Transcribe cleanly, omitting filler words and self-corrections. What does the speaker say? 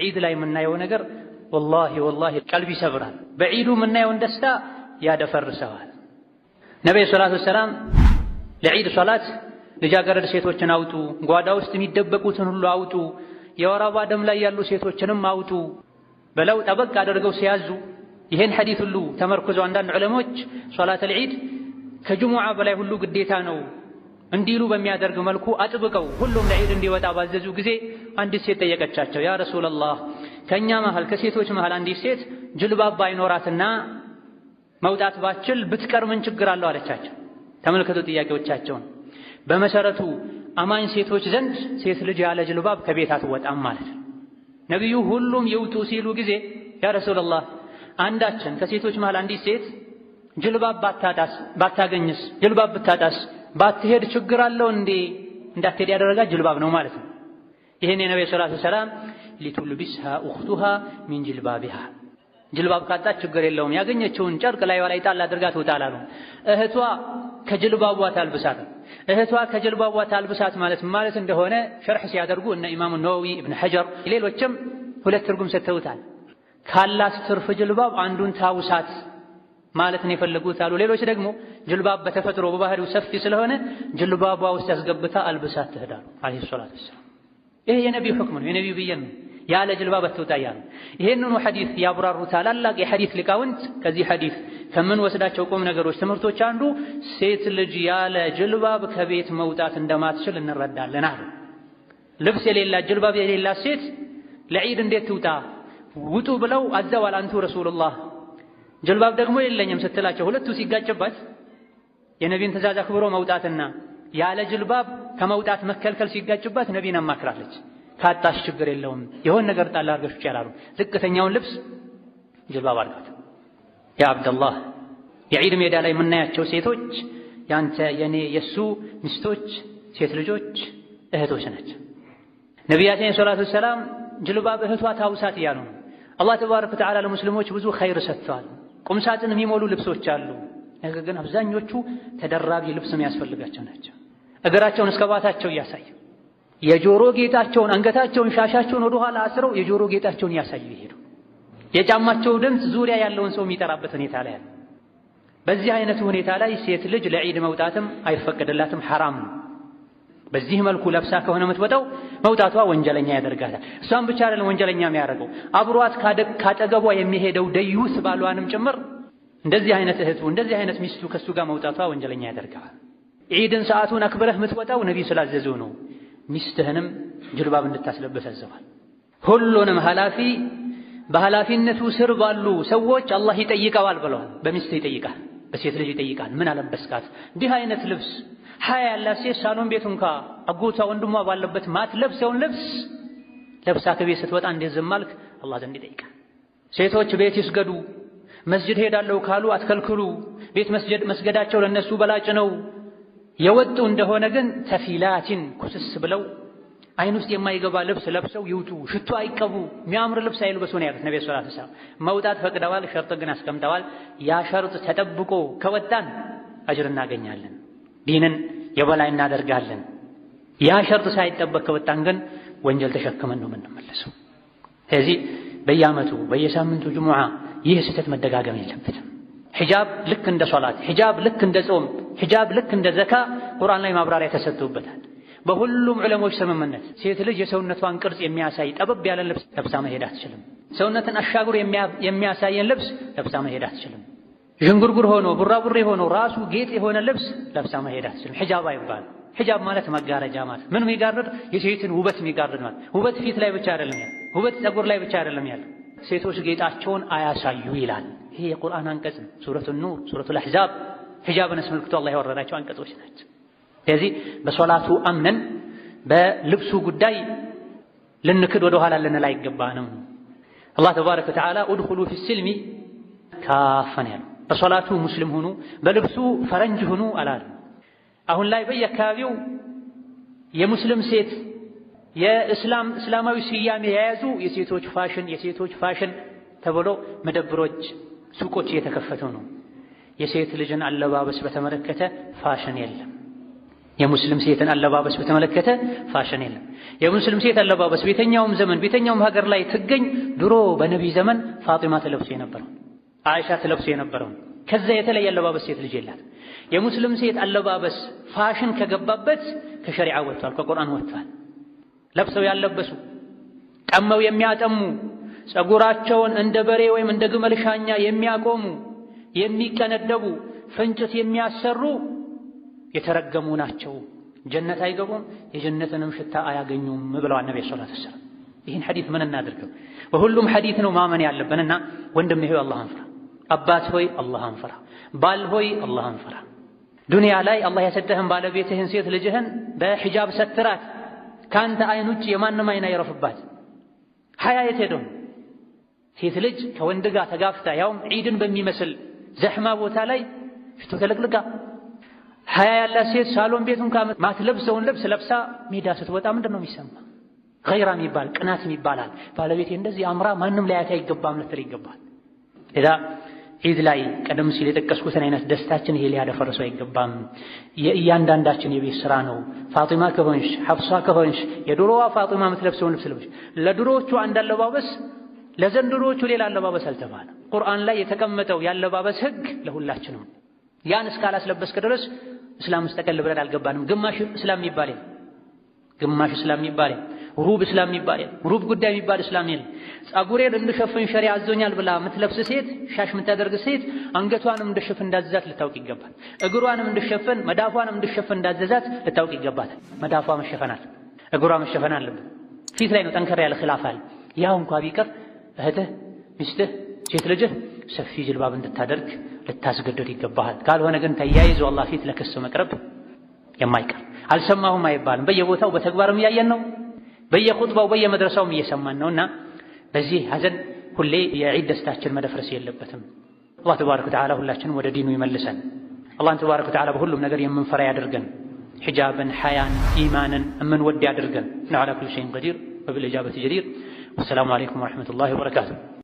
ዒድ ላይ የምናየው ነገር ወላሂ ወላሂ ቀልብ ይሰብራል። በዒዱ የምናየውን ደስታ ያደፈርሰዋል። ነቢዩ ሰላቱ ወሰላም ለዒድ ሶላት ልጃገረድ ሴቶችን አውጡ፣ ጓዳ ውስጥ የሚደበቁትን ሁሉ አውጡ፣ የወር አበባ ደም ላይ ያሉ ሴቶችንም አውጡ ብለው ጠበቅ አድርገው ሲያዙ ይህን ሐዲስ ሁሉ ተመርኩዘው አንዳንድ ዑለሞች ሶላተል ዒድ ከጅሙዓ በላይ ሁሉ ግዴታ ነው እንዲሉ በሚያደርግ መልኩ አጥብቀው ሁሉም ለዒድ እንዲወጣ ባዘዙ ጊዜ አንዲት ሴት ጠየቀቻቸው። ያ ረሱለላህ ከእኛ መሃል ከሴቶች መሃል አንዲት ሴት ጅልባብ ባይኖራትና መውጣት ባችል ብትቀር ምን ችግር አለው አለቻቸው። ተመልከቱ ጥያቄዎቻቸውን። በመሰረቱ አማኝ ሴቶች ዘንድ ሴት ልጅ ያለ ጅልባብ ከቤት አትወጣም ማለት ነው። ነቢዩ ሁሉም ይውጡ ሲሉ ጊዜ ያ ረሱለላህ አንዳችን ከሴቶች መሃል አንዲት ሴት ጅልባብ ባታጣስ ባታገኝስ ጅልባብ ብታጣስ ባትሄድ ችግር አለው እንዴ? እንዳትሄድ ያደረጋት ጅልባብ ነው ማለት ነው። ይህን የነቢዩ ሰላቱ ሰላም لتلبسها أختها من جلبابها ጅልባብ ካጣች ችግር የለውም ያገኘችውን ጨርቅ ላይዋ ላይ ጣል አድርጋ ትውጣ አላሉ። እህቷ ከጅልባቧ ታልብሳት። እህቷ ከጅልባቧ ታልብሳት ማለት ማለት እንደሆነ ሸርሕ ሲያደርጉ እነ ኢማሙ ነወዊ፣ ኢብን ሐጀር ሌሎችም ሁለት ትርጉም ሰጥተውታል። ካላት ትርፍ ጅልባብ አንዱን ታውሳት ማለት ነው የፈለጉት አሉ። ሌሎች ደግሞ ጅልባብ በተፈጥሮ በባህሪው ሰፊ ስለሆነ ጅልባቧ ውስጥ ያስገብታ አልብሳት ትሄዳሉ ዓለይሂ ሰላቱ ወሰላም። ይሄ የነቢዩ ሕክም ነው፣ የነቢዩ ብይን ነው። ያለ ጅልባብ አትውጣ እያሉ ይሄንኑ ሐዲስ ያብራሩ ታላላቅ የሐዲስ ሊቃውንት ከዚህ ሐዲስ ከምንወስዳቸው ቁም ነገሮች፣ ትምህርቶች አንዱ ሴት ልጅ ያለ ጅልባብ ከቤት መውጣት እንደማትችል እንረዳለን አሉ። ልብስ የሌላት ጅልባብ የሌላት ሴት ለዒድ እንዴት ትውጣ? ውጡ ብለው አዘዋል አንቱ ረሱሉላህ ጅልባብ ደግሞ የለኝም ስትላቸው ሁለቱ ሲጋጭባት የነቢን ትእዛዝ አክብሮ መውጣትና ያለ ጅልባብ ከመውጣት መከልከል ሲጋጭባት ነቢን አማክራለች። ካጣሽ ችግር የለውም የሆነ ነገር ጣል አድርገሽ ውጪ አላሉ። ዝቅተኛውን ልብስ ጅልባብ አድርጋት። ያ አብደላህ የዒድ ሜዳ ላይ የምናያቸው ሴቶች ያንተ የኔ የሱ ሚስቶች፣ ሴት ልጆች፣ እህቶች ናቸው። ነቢያችን ሰላቱ ሰላም ጅልባብ እህቷ ታውሳት እያሉ ነው። አላህ ተባረከ ወተዓላ ለሙስሊሞች ብዙ ኸይር ሰጥተዋል። ቁም ሳጥን የሚሞሉ ልብሶች አሉ። ነገር ግን አብዛኞቹ ተደራቢ ልብስ የሚያስፈልጋቸው ናቸው። እግራቸውን እስከ ባታቸው እያሳዩ የጆሮ ጌጣቸውን፣ አንገታቸውን፣ ሻሻቸውን ወደ ኋላ አስረው የጆሮ ጌጣቸውን እያሳዩ ይሄዱ። የጫማቸው ድምፅ ዙሪያ ያለውን ሰው የሚጠራበት ሁኔታ ላይ አለ። በዚህ አይነቱ ሁኔታ ላይ ሴት ልጅ ለዒድ መውጣትም አይፈቀድላትም፣ ሐራም ነው። በዚህ መልኩ ለብሳ ከሆነ የምትወጣው መውጣቷ ወንጀለኛ ያደርጋታል። እሷን ብቻ አይደለም ወንጀለኛ የሚያደርገው አብሯት ካጠገቧ የሚሄደው ደዩስ ባሏንም ጭምር እንደዚህ አይነት እህቱ እንደዚህ አይነት ሚስቱ ከሱ ጋር መውጣቷ ወንጀለኛ ያደርገዋል። ዒድን ሰዓቱን አክብረህ የምትወጣው ነቢይ ስላዘዙ ነው። ሚስትህንም ጅልባብ እንድታስለብስ አዘዋል። ሁሉንም ኃላፊ በኃላፊነቱ ስር ባሉ ሰዎች አላህ ይጠይቀዋል ብለዋል። በሚስትህ ይጠይቃል፣ በሴት ልጅ ይጠይቃል። ምን አለበስካት? እንዲህ አይነት ልብስ ሀያ ያላት ሴት ሳሎን ቤቱ እንኳ አጎቷ ወንድሟ ባለበት ማትለብሰውን ልብስ ለብሳ ከቤት ስትወጣ እንዴት ዝም አልክ? አላህ ዘንድ ይጠይቃል። ሴቶች ቤት ይስገዱ፣ መስጅድ ሄዳለሁ ካሉ አትከልክሉ። ቤት መስገዳቸው ለነሱ በላጭ ነው። የወጡ እንደሆነ ግን ተፊላቲን ኩስስ ብለው አይን ውስጥ የማይገባ ልብስ ለብሰው ይውጡ፣ ሽቶ አይቀቡ፣ የሚያምር ልብስ አይልበሱ ነው ያሉት ነብዩ ሰለላሁ ዐለይሂ ወሰለም። መውጣት ፈቅደዋል፣ ሸርጥ ግን አስቀምጠዋል። ያ ሸርጥ ተጠብቆ ከወጣን አጅር እናገኛለን፣ ዲንን የበላይ እናደርጋለን። ያ ሸርጥ ሳይጠበቅ ከወጣን ግን ወንጀል ተሸክመን ነው የምንመለሰው። ስለዚህ በየዓመቱ በየሳምንቱ ጅሙዓ ይህ ስህተት መደጋገም የለበትም። ሒጃብ ልክ እንደ ሶላት፣ ሒጃብ ልክ እንደ ጾም፣ ሒጃብ ልክ እንደ ዘካ ቁርአን ላይ ማብራሪያ ተሰጥቶበታል። በሁሉም ዑለሞች ስምምነት ሴት ልጅ የሰውነቷን ቅርጽ የሚያሳይ ጠበብ ያለን ልብስ ለብሳ መሄድ አትችልም። ሰውነትን አሻግሮ የሚያሳየን ልብስ ለብሳ መሄድ አትችልም። ዥንጉርጉር ሆኖ ቡራቡሬ ሆኖ ራሱ ጌጥ የሆነ ልብስ ለብሳ መሄድ አትችልም። ሒጃብ አይባልም። ሒጃብ ማለት መጋረጃ ማለት ምን የሚጋርድ የሴትን ውበት የሚጋርድ ማለት። ውበት ፊት ላይ ብቻ አይደለም ያለው፣ ውበት ፀጉር ላይ ብቻ አይደለም ያለው። ሴቶች ጌጣቸውን አያሳዩ ይላል። ይሄ የቁርአን አንቀጽ ነው። ሱረቱ ኑር፣ ሱረቱል አሕዛብ ሒጃብን አስመልክቶ አላህ ያወረዳቸው አንቀጾች ናቸው። ስለዚህ በሶላቱ አምነን በልብሱ ጉዳይ ልንክድ ወደ ኋላ ልንል አይገባንም። አላህ ተባረከ ወተዓላ ኡድኹሉ ፊ ሲልሚ ካፈን ያለው በሶላቱ ሙስሊም ሁኑ፣ በልብሱ ፈረንጅ ሁኑ አላለም። አሁን ላይ በየአካባቢው የሙስሊም ሴት የእስላም እስላማዊ ስያሜ የያዙ የሴቶች ፋሽን የሴቶች ፋሽን ተብሎ መደብሮች፣ ሱቆች እየተከፈቱ ነው። የሴት ልጅን አለባበስ በተመለከተ ፋሽን የለም። የሙስሊም ሴትን አለባበስ በተመለከተ ፋሽን የለም። የሙስሊም ሴት አለባበስ በየትኛውም ዘመን በየትኛውም ሀገር ላይ ትገኝ፣ ድሮ በነቢይ ዘመን ፋጢማ ትለብሶ የነበረው፣ አይሻ ትለብሶ የነበረው፣ ከዛ የተለየ አለባበስ ሴት ልጅ የላት። የሙስሊም ሴት አለባበስ ፋሽን ከገባበት ከሸሪዓ ወጥቷል፣ ከቁርአን ወጥቷል። ለብሰው ያለበሱ፣ ጠመው የሚያጠሙ፣ ጸጉራቸውን እንደ በሬ ወይም እንደ ግመል ሻኛ የሚያቆሙ፣ የሚቀነደቡ፣ ፍንጭት የሚያሰሩ የተረገሙ ናቸው። ጀነት አይገቡም፣ የጀነትንም ሽታ አያገኙም ብለዋል ነብዩ صلى الله عليه وسلم። ይህን ሐዲስ ምን እናድርገው? በሁሉም ሐዲስ ነው ማመን ያለብንና ወንድሜ ሆይ አላህን ፍራ፣ አባት ሆይ አላህን ፍራ፣ ባል ሆይ አላህን ፍራ። ዱንያ ላይ አላህ የሰጠህን ባለቤትህን ሴት ልጅህን በሒጃብ ሰትራት፣ ከአንተ አይን ውጭ የማንም አይን አይረፍባት። ሀያ የት ሄደው? ሴት ልጅ ከወንድ ጋር ተጋፍታ ያውም ዒድን በሚመስል ዘሕማ ቦታ ላይ ሽቶ ተለቅልቃ፣ ሀያ ያላት ሴት ሳሎን ቤቱን ማትለብሰውን ልብስ ለብሳ ሜዳ ስትወጣ ምንድን ነው የሚሰማ? ገይራ የሚባል ቅናት ይባላል። ባለቤቴ እንደዚህ አምራ ማንም ሊያያት አይገባም ልትል ይገባል። ሌላ ዒድ ላይ ቀደም ሲል የጠቀስኩትን አይነት ደስታችን ይሄ ሊያደፈርሰው አይገባም። የእያንዳንዳችን የቤት ስራ ነው። ፋጢማ ከሆንሽ፣ ሐፍሷ ከሆንሽ የድሮዋ ፋጢማ የምትለብሰውን ልብስ ልበሽ። ለድሮዎቹ አንድ አለባበስ፣ ለዘንድሮዎቹ ሌላ አለባበስ አልተባለም። ቁርአን ላይ የተቀመጠው ያለባበስ ህግ ለሁላችንም። ያን እስካላስለበስክ ድረስ እስላም ውስጥ ጠቀል ብለን አልገባንም። ግማሽ እስላም የሚባል የለም። ግማሽ እስላም የሚባል የለም። ሩብ እስላም የሚባል የለም። ሩብ ጉዳይ የሚባል እስላም የለም። ጸጉሬን እንድሸፍን ሸሪዓ አዞኛል ብላ የምትለብስ ሴት፣ ሻሽ የምታደርግ ሴት አንገቷንም እንድሸፍን እንዳዘዛት ልታውቅ ይገባል። እግሯንም እንድሸፍን፣ መዳፏንም እንድሸፍን እንዳዘዛት ልታውቅ ይገባታል። መዳፏ መሸፈናል፣ እግሯ መሸፈን አለበት። ፊት ላይ ነው ጠንከር ያለ ኺላፍ አለ። ያው እንኳ ቢቀር እህትህ፣ ሚስትህ፣ ሴት ልጅህ ሰፊ ጅልባብ እንድታደርግ ልታስገድድ ይገባሃል። ካልሆነ ግን ተያይዞ አላህ ፊት ለክስ መቅረብ የማይቀር፣ አልሰማሁም አይባልም። በየቦታው በተግባርም እያየን ነው፣ በየኹጥባው በየመድረሳውም እየሰማን ነውና በዚህ ሐዘን ሁሌ የዒድ ደስታችን መደፍረስ የለበትም። አላህ تبارك وتعالى ሁላችንም ወደ ዲኑ ይመልሰን። አላህን تبارك وتعالى በሁሉም ነገር የምንፈራ ያድርገን። ሒጃብን፣ ሐያን፣ ኢማንን የምንወድ ያድርገን። إنه على كل شيء قدير وبالإجابة جدير። والسلام عليكم ورحمة الله وبركاته።